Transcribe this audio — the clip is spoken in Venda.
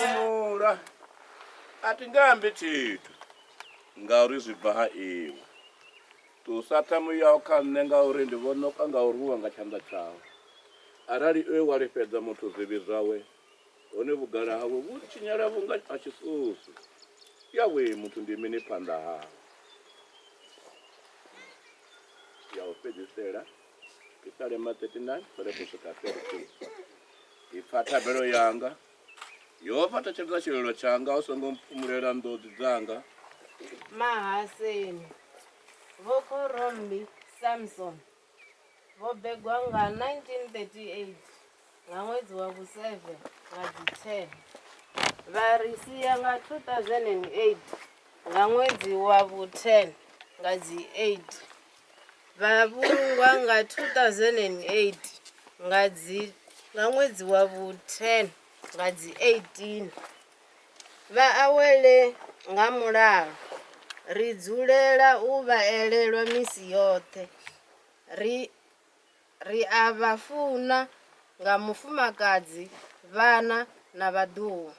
Fhumula a thi nga ambi tshithu ngauri zwi bva ha iwe. Ṱusa ṱhamu yau kha nṋe ngauri ndi vho ṋoka nga u rwiwa nga tshanḓa tshau. Arali iwe wa lifhedza muthu zwivhi zwawe, hone vhugala hawe vhu tshinyala vhunga ha tshisusu. Yawee, muthu ndi mini phanḓa hau? Ya u fhedzisela, Phisalema 39, 12 u swika 13. Ipfa thabelo yanga, Yehova, thetshelesa tshililo tshanga, u songo mphumulela nḓodzi dzanga. Mahaseni, Vho Khorombi Samson vho bebwa nga 1938 nga ṅwedzi wa vhu-7 nga dzi 10, vha ri sia nga 2008 nga ṅwedzi wa vhu-10 nga dzi 8, vha vhulungwa nga 2008 nga dzi nga ṅwedzi wa vhu-10 nga dzi 18. Vha awele nga mulalo. Ri dzulela u vha elelwa misi yoṱhe. Ri ri a vha funa nga mufumakadzi, vhana na vhaḓuhulu.